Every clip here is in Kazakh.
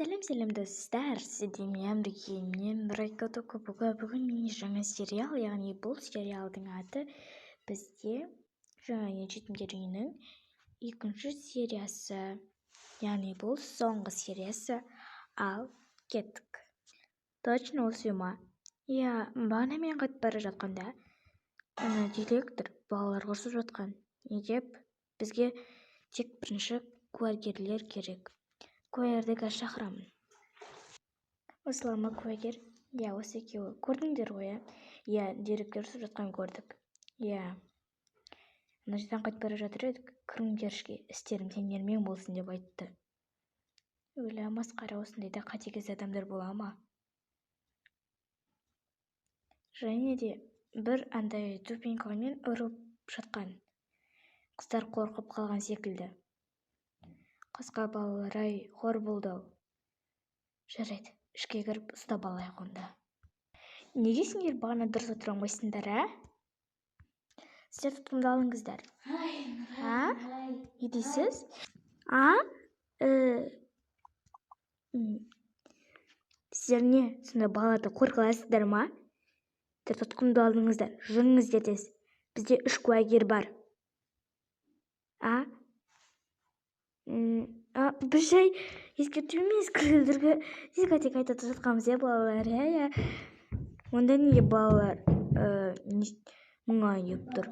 Сәлем, сәлем, достар! Сіздермен бірге мен, Нұрайка Току. Бүгін менде жаңа сериал, яғни бұл сериалдың аты бізде жаңа «Жетімдер үйінің» екінші сериясы, яғни бұл соңғы сериясы. Ал кеттік. Точно осы ма? Иә, бағана мен қайтып бара жатқанда ана директор балаларға ұрсып жатқан. Не деп? Бізге тек бірінші куәгерлер керек. Куәгерді қазір шақырамын. Осылар ма куәгер? Иә, осы екеуі. Көрдіңдер ғой, иә? Иә, директор ұрсып жатқан көрдік. Иә, ана жерден қайтып бара жатыр едік. «Кіріңдер ішке, істерім сендермен болсын», — деп айтты. Өлә, масқара, осындай да қатыгез адамдар бола ма? Және де бір андай дубинкамен ұрып жатқан. Қыздар қорқып қалған секілді. Қасқа балалар-ай, қор болды-ау. Жарайды, ішке кіріп ұстап алайық онда. Неге сендер бағана дұрыс отыра алмайсыңдар, ә? Сіздер тұтқындалыңыздар. А, не дейсіз? А, сіздер не сонда, балаларды қорқаласыздар ма? Сіздер тұтқындалдыңыздар. Жүріңіздер тез, бізде үш куәгер бар. А, біз жай ескерту емес, күлдіргі дискотека айтып жатқанбыз, иә, балалар? Иә. Онда неге балалар мұңайып тұр?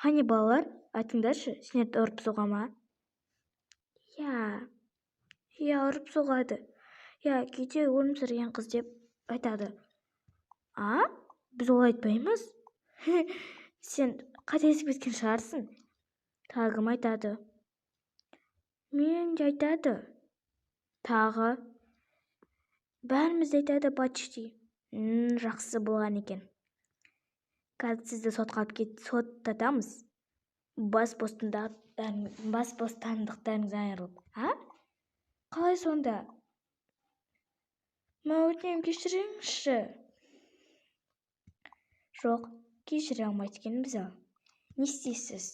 Қане, балалар, айтыңдаршы, сендерді ұрып соға ма? Иә, ұрып соғады. Иә, кейде «өлімсіреген қыз» деп айтады. А, біз олай айтпаймыз. Сен қателесіп кеткен шығарсың. Тағы кім айтады? Мен де айтады. Тағы? Бәріміз де айтады почти. Жақсы болған екен. Қазір сізді сотқа алып кет, соттатамыз, бас бостандықтарыңыздан айырылып. А, қалай сонда? Ма, өтінемін, кешіріңізші. Жоқ, кешіре алмайды екенбіз. Ал не істейсіз?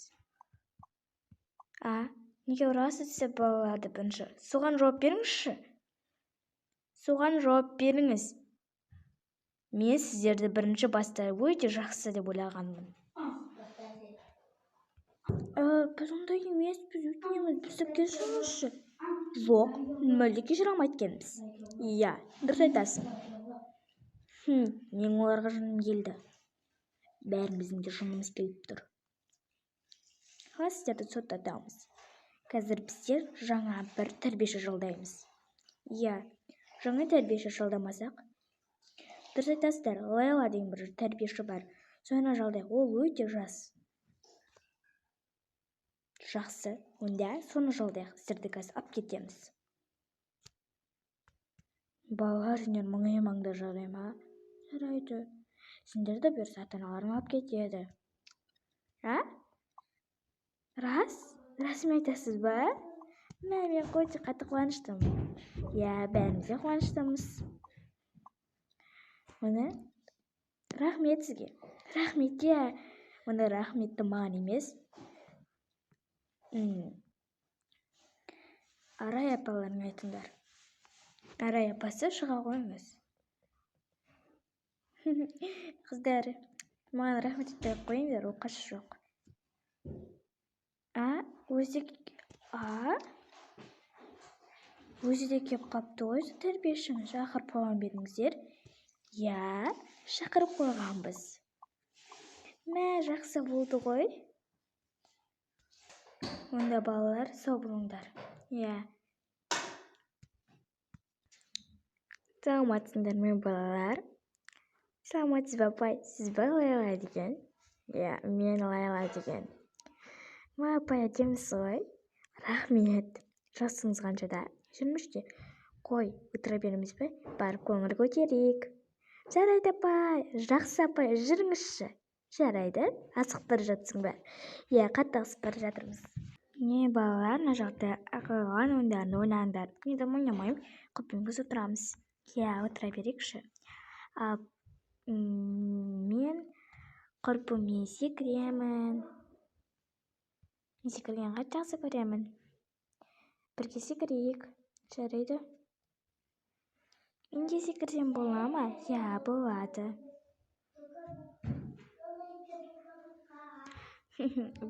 А, неге ұрасыз сіз балаларды? Бірінші соған жауап беріңізші, соған жауап беріңіз. Мен сіздерді бірінші баста өте жақсы деп ойлағанмын. Біз ондай емеспіз, өтінеміз, бізді кешіріңізші. Жоқ, мүлде кешіре алмайды екенбіз. Иә, дұрыс айтасың. Менің оларға жыным келді. Бәріміздің де жынымыз келіп тұр. Ал сіздерді соттатамыз. Қазір біздер жаңа бір тәрбиеші жалдаймыз. Иә, жаңа тәрбиеші жалдамасақ. Дұрыс айтасыздар, Лейла деген бір тәрбиеші бар, соны жалдайық, ол өте жас. Жақсы, онда соны жалдайық. Сіздерді қазір алып кетеміз. Балалар, сендер мұңаймаңдар, жарай ма? Жарайды. Сендерді бұйырса ата аналарың алып кетеді. А, рас? Расымен айтасыз ба? Мә, мен өте қатты қуаныштымын. Иә, бәріміз де қуаныштымыз. Оны рахмет сізге, рахмет. Иә, онда рахметті маған емес, Арай апаларыңа айтыңдар. Арай апасы, шыға қойыңыз. Қыздар, маған рахмет айтпай ақ қойыңдар, оқасы жоқ. А, өзі, а, өзі де келіп қалыпты ғой тәрбиешіңіз. Шақырып қойған ба едіңіздер? Иә, шақырып қойғанбыз. Мә, жақсы болды ғой. Онда, балалар, сау болыңдар. Иә. Саламатсыңдар ма, балалар? Саламатсыз ба, апай? Сіз ба Лайла деген? Иә, мен Лайла деген. Ма, апай, әдемісіз ғой. Рахмет. Жасыңыз қаншада? 23-те. Қой, отыра береміз бе? Барып көңіл көтерейік. Жарайды, апай. Жақсы, апай, жүріңізші. Жарайды. Асығып бара жатсың ба? Иә, қатты асығып бара жатырмыз. Не, балалар, мына жақта қойған ойындарын ойнаңдар. Мен де ойнамаймын. Құлпен отырамыз. Иә, отыра берейікші. Ал мен құрбыммен секіремін. Мен секіргенді қатты жақсы көремін. Бірге секірейік. Жарайды. Мен де секірсем бола ма? Иә, болады.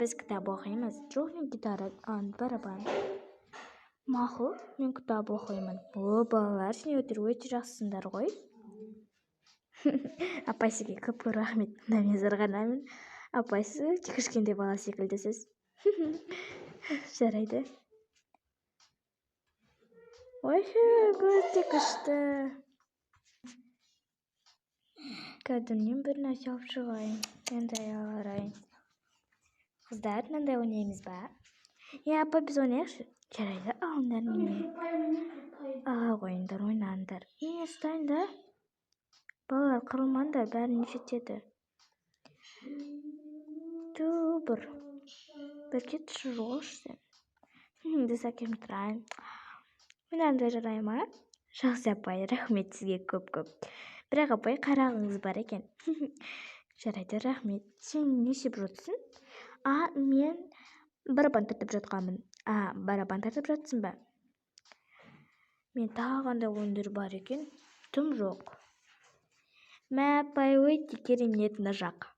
Біз кітап оқимыз. Жоқ, мен гитара, барабан. Мақұл, мен кітап оқимын. О, балалар, сендер өте жақсысыңдар ғой. Апай, сізге көп көп рахмет. Мына мен зарғанамын. Апай, сіз өте кішкентай бала секілдісіз. Жарайды. Ой, өте күшті. Кәдімнен бір нәрсе алып шығайын. Енді қарайын. Қыздар, мынандай ойнаймыз ба? Иә, апа, біз ойнайықшы. Жарайды, алыңдар неме. Ала қойыңдар, ойнаңдар. Мен ұстайын да. Балалар, қырылмаңдар, бәріне жетеді. Ту, бір. Бір кетші, жоғалшы сен. Біз әкем тұрайын. Мынандай жарай ма? Жақсы, апай, рахмет сізге көп-көп. Бірақ, апай, қарағыңыз бар екен. Жарайды, рахмет. Сен не істеп жатсың? А, мен барабан тартып жатқанмын. А, барабан тартып жатсың ба? Мен тағы қандай ойындар бар екен? Тым жоқ. Мә, апай, өте керемет мына жақ.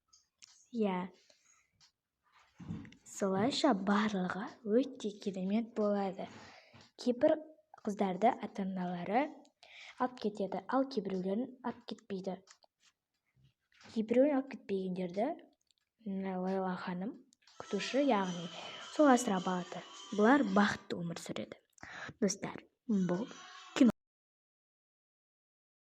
Иә. Солайша барлығы өте керемет болады. Кейбір қыздарды ата-аналары алып кетеді, ал кейбіреулерін алып кетпейді. Кейбіреуін алып кетпегендерді Лейла ханым күтуші, яғни сол асырап алады. Бұлар бақытты өмір сүреді. Достар, бұл